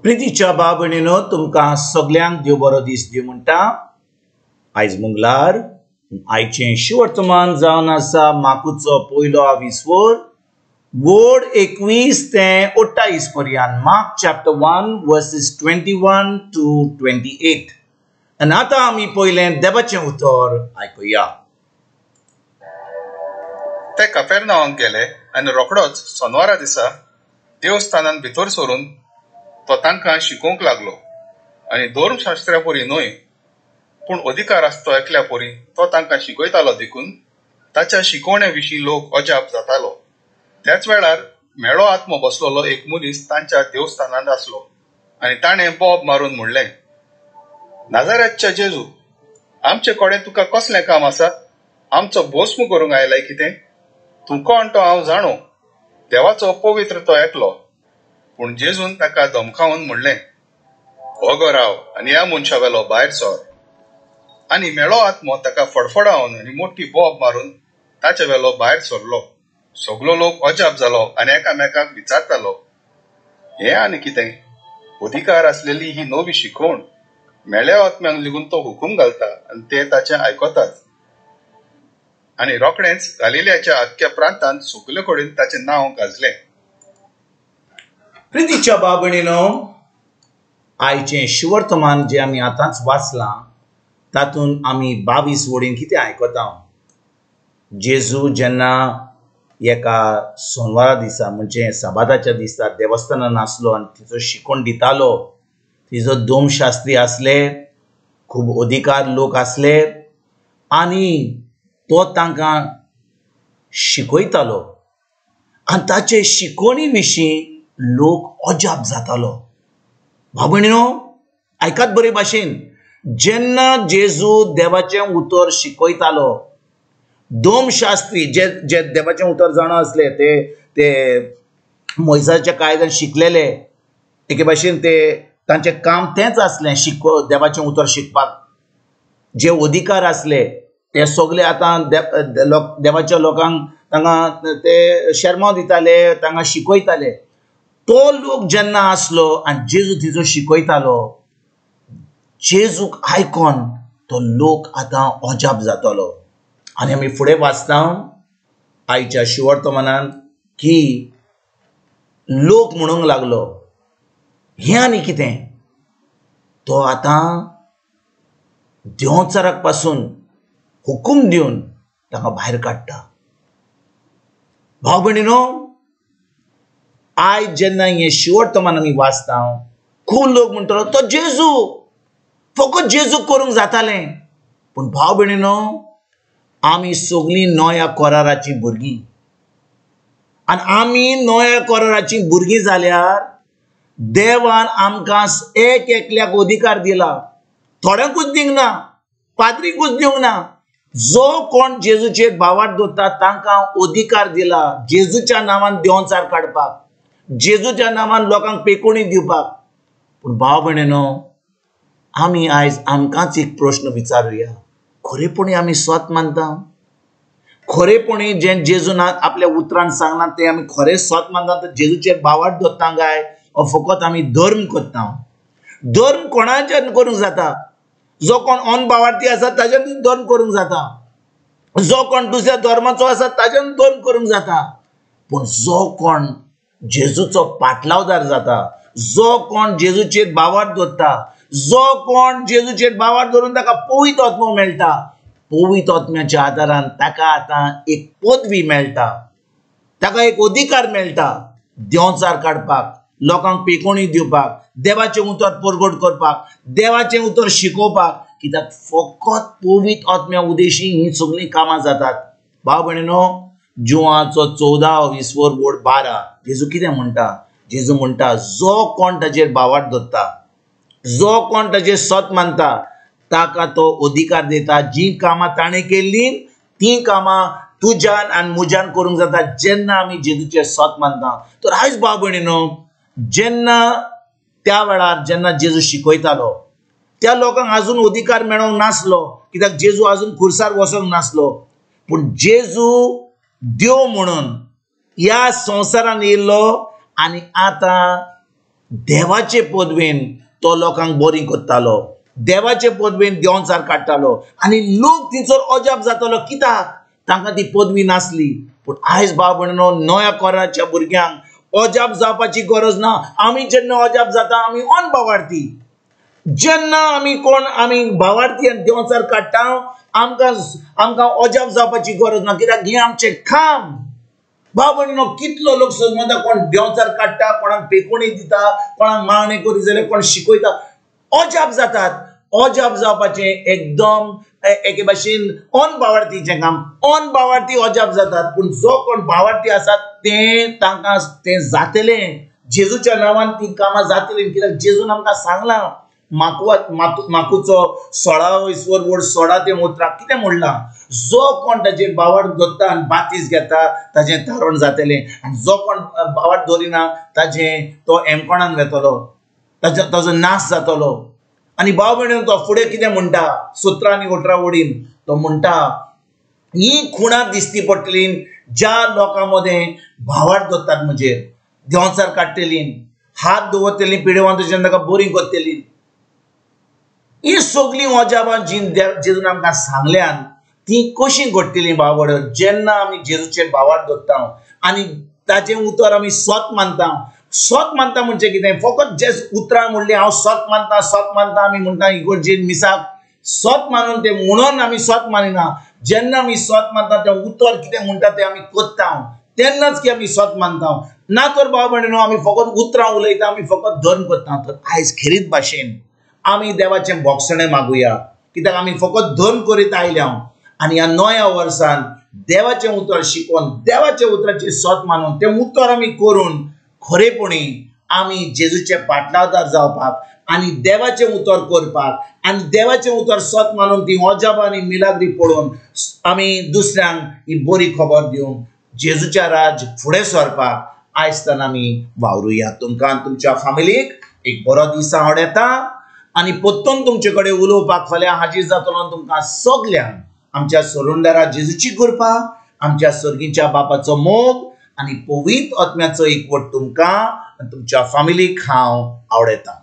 प्रितीच्या भाव भयणीनो, तुमकां सगल्यांक देव बरो दीस दिवं म्हणटा. आयज मंगळार. आयचें शिवर्तमान जावन आसा माकुचो पयलो आविस्वर वोड 21 ते 28 पर्यंत. Mark chapter 1 verses 21 to 28. आनी आतां आमी पयलें देवाचें उतर आयकुया. ते कपेरनावांक गेले आनी रोखडोच सोनवारा दिसा देवस्थानान भितर सरून तो तांकां शिकोवंक लागलो. आनी धर्मशास्त्रा परी न्हय पूण अधिकार आसतो एकल्या परी तो तांकां शिकयतालो, देखून ताच्या शिकवणे विशीं लोक अजाप जातालो. त्याच वेळार मेळो आत्मो बसलेलो एक मनीस तांच्या देवस्थानांत आसलो आनी ताणें बोब मारून म्हणलें, नाजाऱ्याच्या जेजू, आमचे कडेन तुका कसलें काम आसा? आमचो भस्म करूंक आयलाय कितें? तूं कोण तो हांव जाणो, देवाचो पवित्र तो एकलो. पूण जेजून ताका धमकावन म्हणलें, ओगो राव आनी ह्या मनशा वेलो भायर सर. आनी मेळो आत्मो ताका फडफडावन आनी मोठी बोब मारून ताचे वेलो भायर सरलो. सगलो लोक अजाप जालो आनी एकामेकाक विचारतालो, हें आनी कितें? अधिकार आसलेली ही नवी शिकवण. मेळ्या आत्म्यांक लेगून तो हुकूम घालता आनी ते ताचें आयकतात. आनी रोखडेंच गालिलियाच्या आख्ख्या प्रांतांत सगले कडेन ताचें नांव गाजलें. प्रितीच्या भाव भयणीनो, आयचें शिवर्तमान जें आमी आतांच वाचलां तातूंत आमी 22 वडीन कितें आयकता. जेजू जेन्ना एका सोनवारा दिसा म्हणजे सबाताच्या दिसा देवस्थानान आसलो आनी तिचो शिकवण दितालो, तिजो दोमशास्त्री आसले, खूब अधिकार लोक आसले आनी तो तांकां शिकयतालो आनी ताचे शिकवणी विशीं लोक अजाप जातालो. भाव भयणीनो, आयकात बरे भाशेन. जेन्ना जेजू देवाचें उतर शिकयतालो, दोमशास्त्री जे जे देवाचें उतर जाणा आसले, ते ते मोयसाच्या कायद्यान शिकलेले, एके भाशेन ते तांचें काम तेंच आसलें, देवाचें उतर शिकपाक. जे अधिकार आसले ते सगळे आतां देवाच्या लोकांक तांकां ते शेरमांव दिताले, तांकां शिकयताले. तो लोक जेन्ना आसलो आनी जेजू तिजो शिकयतालो, जेजूक आयकोन तो लोक आतां अजाप जातालो. आनी आमी फुडें वाचता आयच्या शिवर्तमानान की लोक म्हणूंक लागलो, हें आनी कितें? तो आतां देंवचाराक पासून हुकूम दिवन ताका भायर काडटा. भाव भयणीनो, आयज जेन्ना हें शिवर्तमान आमी वाचता, खूब लोक म्हणटलो तो जेजू, फकत जेजू करूंक जातालें. पूण भाव भयणीनो, आमी सगळीं नव्या कराराचीं भुरगीं आनी आमी नव्या कराराचीं भुरगीं जाल्यार देवान आमकां एक एकल्याक अधिकार दिला. थोड्यांकूच दिवंक ना, पाद्रीकूच दिवंक ना. जो कोण जेजूचेर भावार्थ दवरता तांकां अधिकार दिला जेजूच्या नांवान देंवचार काडपाक, जेजूच्या नांवान लोकांक पेकोणी दिवपाक. पूण भाव भयणीनो, आमी आयज आमकांच एक प्रश्न विचारुया, खरेपणी आमी सत मानता? खरेपणी जें जेजून आपल्या उतरान सांगलां तें आमी खरें सत मानता? तर जेजूचेर भावार्थ दवरता काय फकत आमी धर्म करता? धर्म कोणाच्यान करूंक जाता? जो कोण अनभावार्थी आसा ताज्यान धर्म करूंक जाता, जो कोण दुसऱ्या धर्माचो आसा ताज्यान धर्म करूंक जाता. पूण जो कोण जेजूचो पाटलावदार जाता, जो कोण जेजूचेर भावार्थ दवरता, जो कोण जेजूचेर भावार्थ दवरून ताका पवित्र आत्मो मेळटा, पवित्र आत्म्याच्या आदारान ताका आतां एक पदवी मेळटा, ताका एक अधिकार मेळटा देंवचार काडपाक, लोकांक पेकोणी दिवपाक, देवाचें उतर परगट करपाक, देवाचें उतर शिकोवपाक. कित्याक फकत पवित्र आत्म्या उदेशी हीं सगळीं कामां जातात. भाव भयणीनो, जुवाचो 14 वीसवर बोर्ड 12 जेजू कितें म्हणटा? जेजू म्हणटा, जो कोण ताचेर भावार्थ दवरता, जो कोण ताचेर सत मानता, ताका तो अधिकार दिता. जीं कामां ताणें केल्लीं तीं कामां तुज्यान आनी म्हज्यान करूंक जाता जेन्ना आमी जेजूचेर सत मानता. तर आयज भाव भयणीनो, जेन्ना त्या वेळार जेन्ना जेजू शिकयतालो त्या लोकांक आजून अधिकार मेळोंक नासलो, कित्याक जेजू आजून खुर्सार वचोंक नासलो. पूण जेजू देव म्हणून ह्या संवसारान येयल्लो आनी आतां देवाचे पदवेन तो लोकांक बरी करतालो, देवाचे पदवेन देंवचार काडटालो आनी लोक थंयसर अजाप जातालो. कित्याक? तांकां ती पदवी नासली. पूण आयज भाव भयणीनो, नव्या कोराच्या भुरग्यांक अजाप जावपाची गरज ना. आमी जेन्ना अजाप जाता आमी अनभावार्थी. जेन्ना आमी कोण आमी भावार्थी आनी देंवचार काडटा आमकां आमकां अजाप जावपाची गरज ना, कित्याक हें आमचें काम. भाव भयणीनो, कितलो लोक समजता कोण देंवचार काडटा, कोणाक पेकोणी दिता, कोणाक मागणी करी जाल्यार कोण शिकयता, अजाप जातात. अजाप जावपाचें एकदम एके भाशेन अनभावार्थीचें काम. अनभावार्थी अजाप जातात, पूण जो कोण भावार्थी आसा तें तांकां तें जातलें. जेजूच्या नांवान तीं कामां जातलीं, कित्याक जेजून आमकां सांगलां माकुचो 16 वयर वड 16 ते उतराक कितें म्हणलां, जो कोण ताजेर भावार्थ दवरता आनी बातीस घेता ताजें तारण जातलें, आनी जो कोण भावार्थ दवरिना ताजें तो एमकोणान वेतलो, ताजो नाश जातलो. आनी भाव भयणीनो, तो फुडें कितें म्हणटा 17 आनी 18 वडीन तो म्हणटा, ही खुणां दिसती पडटली ज्या लोकां मदें भावार्थ दवरतात म्हजेर, देंवचार काडटली, हात दवरतली पिडेवंताचेर ताका बरी करतली. ही सगळीं अजापां जी जेजून आमकां सांगल्यान ती कशी घडटली भाव? जेन्ना आमी जेजूचेर भावार्थ दवरता आनी ताजें उतर आमी सत मानता. सत मानता म्हणजे कितें? फकत जे उतरां म्हणलीं हांव सत मानता सत मानता आमी म्हणटा इगर्जेन मिसाक सत मानून तें म्हणून आमी सत मानिना. जेन्ना आमी सत मानता तें उतर कितें म्हणटा तें आमी करता तेन्नाच की आमी सत मानता. ना तर भाव भयणीनो, आमी फकत उतरां उलयता, आमी फकत धर्म करता. तर आयज खेरीत भाशेन आमी देवाचें भोगसणें मागुया, कित्याक आमी फकत धर्म करीत आयल्या आनी ह्या नव्या वर्सान देवाचें उतर शिकोवन देवाच्या उतराचें सत मानून तें उतर आमी करून खरेपणी आमी जेजूचे पाटलावदार जावपाक आनी देवाचें उतर करपाक आनी देवाचें उतर सत मानून ती अजापां आनी मिलाग्री पळोवन आमी दुसऱ्यांक ही बरी खबर दिवन जेजूच्या राज फुडें सरपाक आयजताना आमी वावरुया. तुमकां तुमच्या फामिलीक एक बरो दीस आवडटा आनी परतून तुमचे कडेन उलोवपाक फाल्यां हाजीर जातलो. तुमकां सगल्यांक आमच्या सोडूनदारा जेजूची कृपा, आमच्या सर्गीच्या बापाचो मोग आनी पवित्र आत्म्याचो एकवट तुमकां आनी तुमच्या फामिलीक हांव आवडटा.